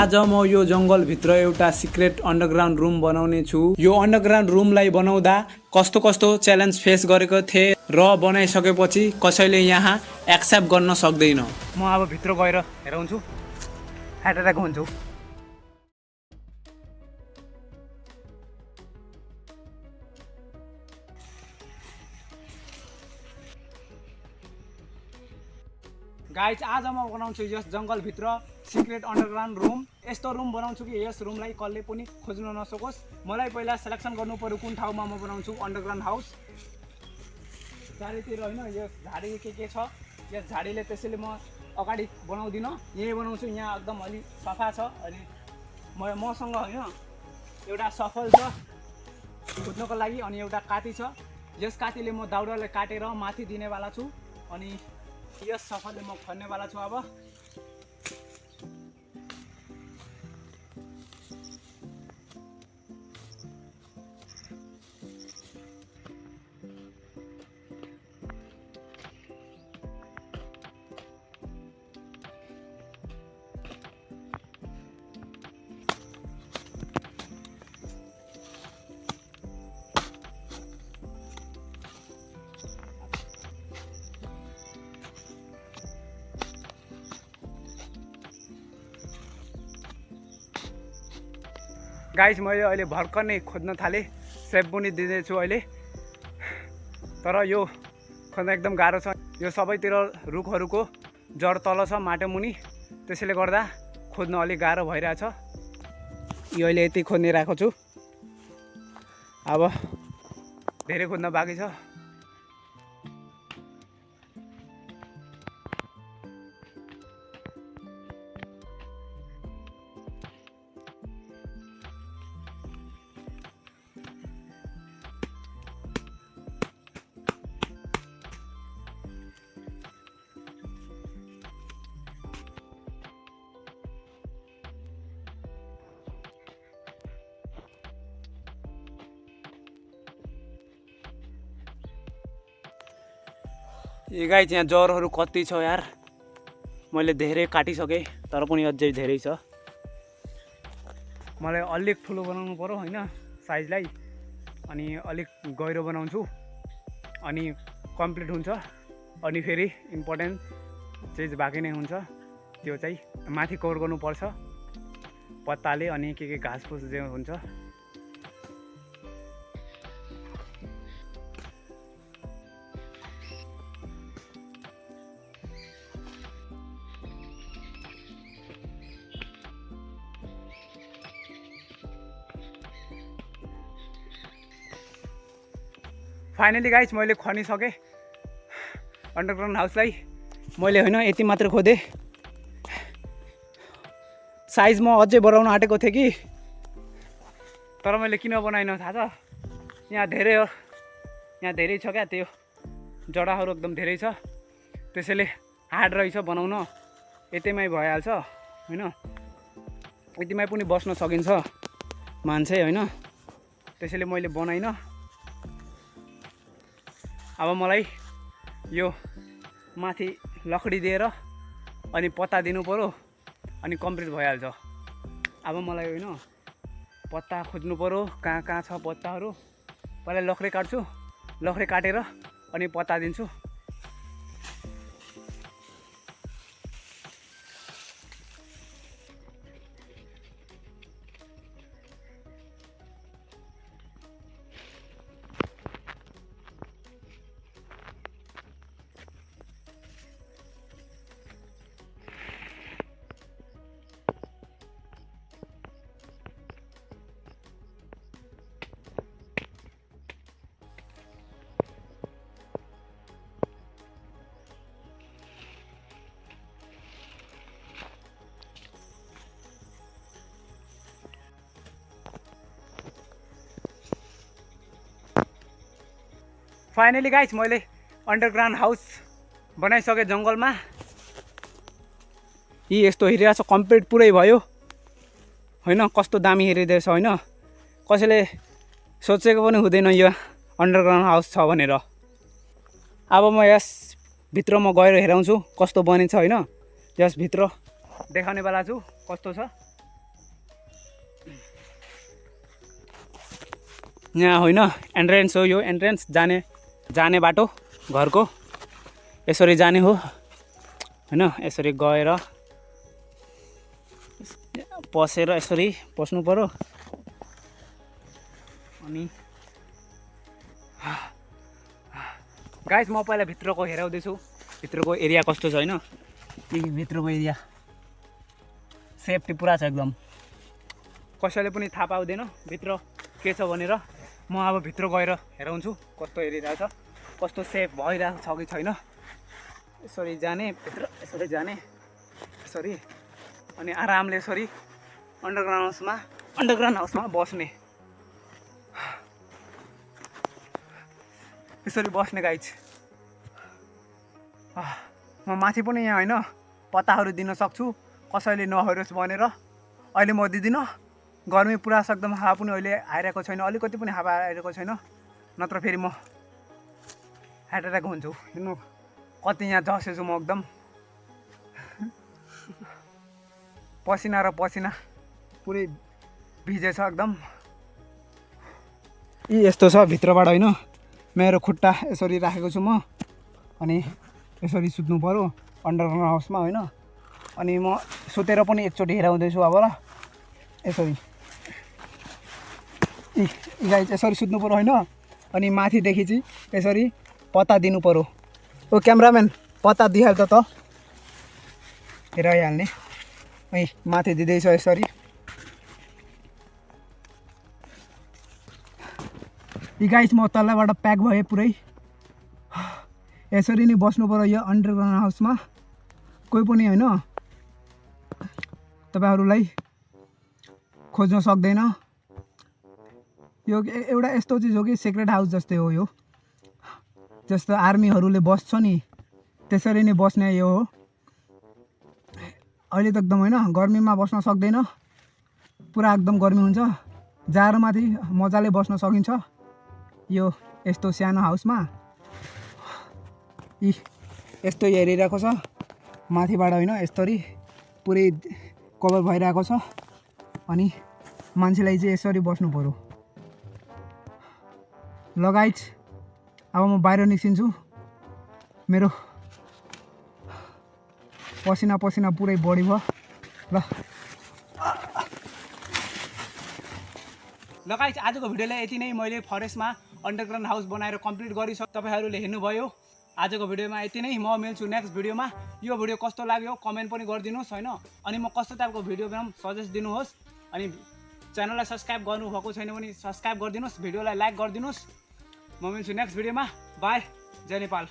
आज म यो जंगल भित्र एउटा सिक्रेट अन्डरग्राउन्ड रुम बनाउने छु। यो अन्डरग्राउन्ड रुमलाई बनाउँदा कस्तो कस्तो च्यालेन्ज फेस गरेको थिएँ र बनाइसकेपछि कसैले यहाँ एक्सेप्ट गर्न सक्दैन। म अब भित्र गएर हेराउँछु, हेरेर हुन्छु। गाइज आज म बनाउँछु यस जङ्गलभित्र सिक्रेट अन्डरग्राउन्ड रुम। यस्तो रुम बनाउँछु कि यस रुमलाई कसले पनि खोज्न नसकोस्। मलाई पहिला सेलेक्सन गर्नु पर्यो कुन ठाउँमा म बनाउँछु अन्डरग्राउन्ड हाउस। चारैतिर होइन यो झाडी के छ, यस झाडीले त्यसैले म अगाडि बनाउँदिनँ, यहीँ बनाउँछु। यहाँ एकदम अलि सफा छ। अनि मसँग होइन एउटा सफल छ खोज्नको लागि, अनि एउटा काती छ। यस कातीले म दाउरालाई काटेर माथि दिनेवाला छु, अनि यस सफलले म खन्नेवाला छु। अब गाइस मैले अहिले भर्खर नै खोज्न थालेँ, सेप पनि दिँदैछु अहिले। तर यो खोज्न एकदम गाह्रो छ। यो सबैतिर रुखहरूको जड तल छ माटो मुनि, त्यसैले गर्दा खोज्न अलिक गाह्रो भइरहेछ। यो अहिले यति खोजिरहेको छु, अब धेरै खोज्न बाँकी छ। यो गाइस यहाँ जरहरू कति छ यार, मैले धेरै काटिसकेँ तर पनि अझै धेरै छ। मलाई अलिक ठुलो बनाउनु पर्यो होइन साइजलाई, अनि अलिक गहिरो बनाउँछु अनि कम्प्लिट हुन्छ। अनि फेरि इम्पोर्टेन्ट चिज बाँकी नै हुन्छ, त्यो चाहिँ माथि कभर गर्नुपर्छ पत्ताले, अनि के घाँसफुस जे हुन्छ। फाइनली गाइस मैले खनिसकेँ अन्डरग्राउन्ड हाउसलाई। मैले होइन यति मात्र खोजेँ, साइज म अझै बढाउन आँटेको थिएँ कि, तर मैले किन बनाइनँ थाहा छ? यहाँ धेरै छ क्या, त्यो जडाहरू एकदम धेरै छ, त्यसैले हार्ड रहेछ बनाउन। यतिमै भइहाल्छ होइन, यतिमै पनि बस्न सकिन्छ मान्छे होइन, त्यसैले मैले बनाइनँ। अब मलाई यो माथि लकडी दिएर अनि पत्ता दिनु पर्यो, अनि कम्प्लिट भइहाल्छ। अब मलाई होइन पत्ता खोज्नु पर्यो, कहाँ छ पत्ताहरू। पहिला लकडी काट्छु, लकडी काटेर अनि पत्ता दिन्छु। फाइनली गाइस मैले अन्डरग्राउन्ड हाउस बनाइसकेँ जङ्गलमा। यी यस्तो हेरिरहेछ, कम्प्लिट पुरै भयो होइन। कस्तो दामी हेरिँदैछ होइन, कसैले सोचेको पनि हुँदैन यो अन्डरग्राउन्ड हाउस छ भनेर। अब म यस भित्र म गएर हेराउँछु कस्तो बनेछ होइन। यस भित्र देखाउने वाला छु कस्तो छ। यहाँ होइन एन्ट्रेन्स हो, यो एन्ट्रेन्स जाने बाटो घरको यसरी जाने हो होइन। यसरी गएर पसेर यसरी पस्नु पर्यो अनि गाइस म पहिला भित्रको हेराउँदैछु भित्रको एरिया कस्तो छ होइन। यी भित्रको एरिया सेफ्टी पुरा छ एकदम, कसैले पनि थाहा पाउँदैन भित्र के छ भनेर। म अब भित्र गएर हेराउँछु कस्तो हेरिरहेको छ, कस्तो सेफ भइरहेको छ कि छैन। यसरी जाने भित्र, यसरी जाने यसरी अनि आरामले यसरी अन्डरग्राउन्ड हाउसमा बस्ने, यसरी बस्ने गाइज। म माथि पनि यहाँ होइन पत्ताहरू दिन सक्छु कसैले नहेरोस् भनेर। अहिले म दिदिनँ, गर्मी पुरा छ एकदम, हावा पनि अहिले आइरहेको छैन, अलिकति पनि हावा आइरहेको छैन, नत्र फेरि म हार्ट एट्याक हुन्छु। हेर्नु कति यहाँ झसेछु म एकदम, पसिना र पसिना पुरै भिजेछ एकदम। यी यस्तो छ भित्रबाट होइन, मेरो खुट्टा यसरी राखेको छु म अनि यसरी सुत्नु पर्यो अन्डरग्राउन्ड हाउसमा होइन। अनि म सुतेर पनि एकचोटि हेराउँदैछु अब ल, यसरी गाइस यसरी सुत्नु पर्यो होइन। अनि माथिदेखि चाहिँ यसरी पत्ता दिनु पर्यो। ओ क्यामराम्यान पत्ता दिइहाल्छ त, हेराइहाल्ने है। माथि दिँदैछ यसरी, यी गाइस म तलबाट प्याक भएँ पुरै। यसरी नै बस्नु पर्यो यो अन्डरग्राउन्ड हाउसमा, कोही पनि होइन तपाईँहरूलाई खोज्न सक्दैन। यो एउटा यस्तो चिज हो कि सिक्रेट हाउस जस्तै हो यो, जस्तो आर्मीहरूले बस्छ नि त्यसरी नै बस्ने यो हो। अहिले त एकदम होइन गर्मीमा बस्न सक्दैन, पुरा एकदम गर्मी हुन्छ, जाडोमाथि मजाले बस्न सकिन्छ यो यस्तो सानो हाउसमा। यी यस्तो हेरिरहेको छ माथिबाट होइन, यसरी पुरै कभर भइरहेको छ अनि मान्छेलाई चाहिँ यसरी बस्नु पर्यो। लगाइट अब म बाहिर निस्किन्छु, मेरो पसिना पुरै बढी भयो ल। गाइस आजको भिडियोलाई यति नै, मैले फरेस्टमा अन्डरग्राउन्ड हाउस बनाएर कम्प्लिट गरिसक्छु, तपाईँहरूले हेर्नुभयो। आजको भिडियोमा यति नै, म मिल्छु नेक्स्ट भिडियोमा। यो भिडियो कस्तो लाग्यो कमेन्ट पनि गरिदिनुहोस् होइन। अनि म कस्तो टाइपको भिडियो बनाऊँ सजेस्ट दिनुहोस्। अनि च्यानललाई सब्सक्राइब गर्नुभएको छैन भने सब्सक्राइब गरिदिनुहोस्, भिडियोलाई लाइक गरिदिनुहोस्। म मिल्छु नेक्स्ट भिडियोमा, बाई, जय नेपाल।